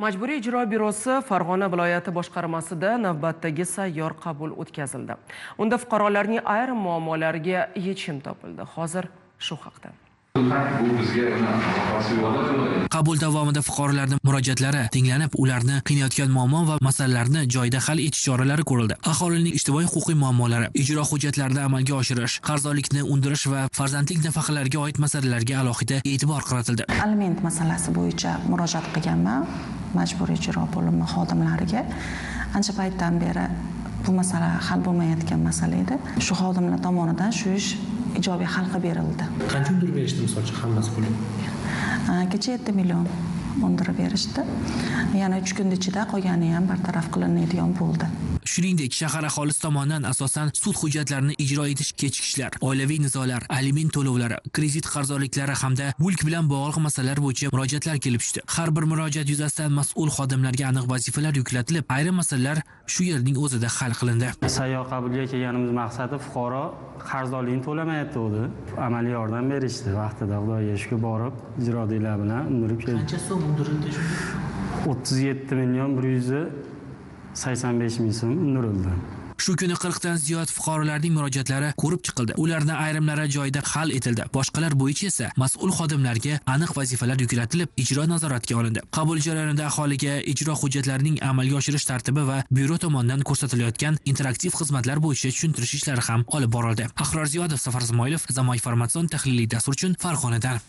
Majburiy ijro byurosi Farg'ona viloyati boshqarmasida navbatdagi sayyor qabul o'tkazildi. Unda fuqarolarning ayrim muammolariga yechim topildi. Hozir shu haqda. Qabul davomida fuqarolarning murojaatlari tinglanib, ularni qiynayotgan muammo va masalalarni joyida hal etish choralari ko'rildi. Aholining ijtimoiy huquqiy muammolari, ijro hujjatlarini amalga oshirish, qarzdorlikni undirish va farzandlik nafaqalariga oid masalalarga alohida e'tibor qaratildi. Aliment masalasi bo'yicha murojaat qilganman majburiy ijro bo'limi xodimlariga. Ancha paytdan beri bu masala hal bo'lmayotgan masala edi. Shu xodimlar tomonidan shu ish ijobiy hal qilib berildi. Qancha undirib berishdi misol uchun hammasi puli? Kecha 7 million undirib berishdi. Yana 3 kun ichida qolgani ham bartaraf qilinadigan bo'ldi. Shuningdek, shahar aholisi tomonidan asosan sud hujjatlarini ijro etish kechikishlari, oilaviy nizolar, aliment to'lovlari, kredit qarzdorliklari hamda mulk bilan bog'liq masalalar bo'yicha murojaatlar kelib tushdi. Har bir murojaat yuzasidan mas'ul xodimlarga aniq vazifalar yuklatilib, ayrim masalalar shu yerning o'zida hal qilindi. Sayyor qabulga kelganimiz maqsadi fuqaro qarzdorligini to'lamayapti. Amaliy yordam berishdi vaqtida, Xudoga shukr, borib ijrochilar bilan undirib keldik. Qancha so'm undirildi shunda? 37 million 185 ming so'm undirildi. Shu kuni 40 dan ziyod fuqarolarning murojaatlari ko'rib chiqildi. Ularning ayrimlari joyida hal etildi. Boshqalar bo'yicha esa mas'ul xodimlarga aniq vazifalar yuklatilib, ijro nazoratga olindi. Qabul jarayonida aholiga ijro hujjatlarining amalga oshirish tartibi va byuro tomonidan ko'rsatilayotgan interaktiv xizmatlar bo'yicha tushuntirish ishlari ham olib borildi. Ahror Ziyodov, Safar Ismoilov, Zamonaviy informatsion tahliliy dastur uchun Farg'onadan.